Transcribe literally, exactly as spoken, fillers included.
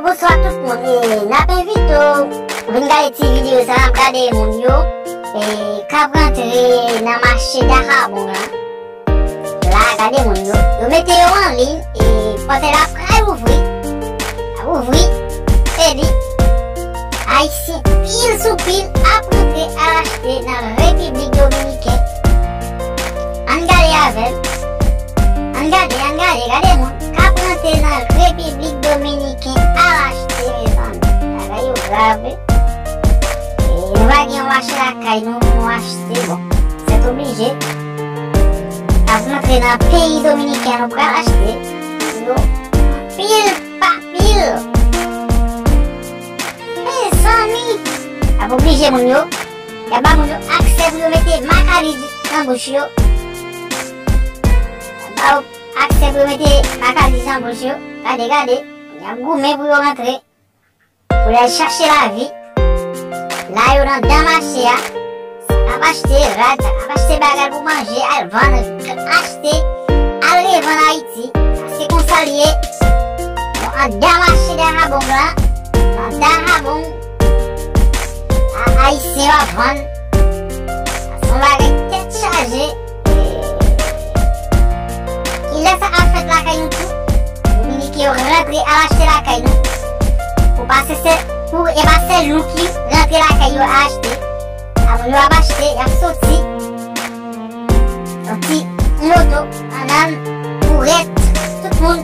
Bonswa tout moun. E, n ap envite w vin gade ti videyo sa, n ap gade moun yo e, k ap rantre nan mache Dajabon la. La, gade moun yo. Yo mete yo an liy e pòtay la pral ouvri. Ap ouvri. Epi, Ayisyen pil sou pil ap rantre al achte nan Repiblik Dominikèn. Ann gade avè m. Ann gade, ann gade, gade moun k ap rantre nan Repiblik Dominikèn al achte, mezanmi. Bagay yo grav, wi. E, nou pa gen yon mache lakay nou pou nou achte, bon. Sèt oblije. Ap rantre nan peyi dominiken, nou pral achte. Yo, pil pa pil. Mezanmi. Ap oblije moun yo. Y ap ba moun yo aksè pou yo mete makadi nan bouch yo. Y ap ba yo aksè pou yo mete makadi nan bouch yo. Gade, gade. Y ap goumen pou yo rantre. Pou y al chache lavi. La yo nan dan mache a. Sa k ap achte rad, sa k ap achte bagay pou manje, al vann, achte, al revann Ayiti. Sa se konsa l ye. Bon, anndan mache Dajabon la, nan Dajabon, a, Ayisyen yo ap vann. Sa se yon bagay tèt chaje. Kilè sa ap fèt lakay nou tou? Dominiken yo rantre al achte lakay nou. Pou pa se sèl, pou e pa sèl nou ki rantre lakay yo al achte. A moun yo ap achte, y ap soti. Soti moto, anndan, kourèt, tout moun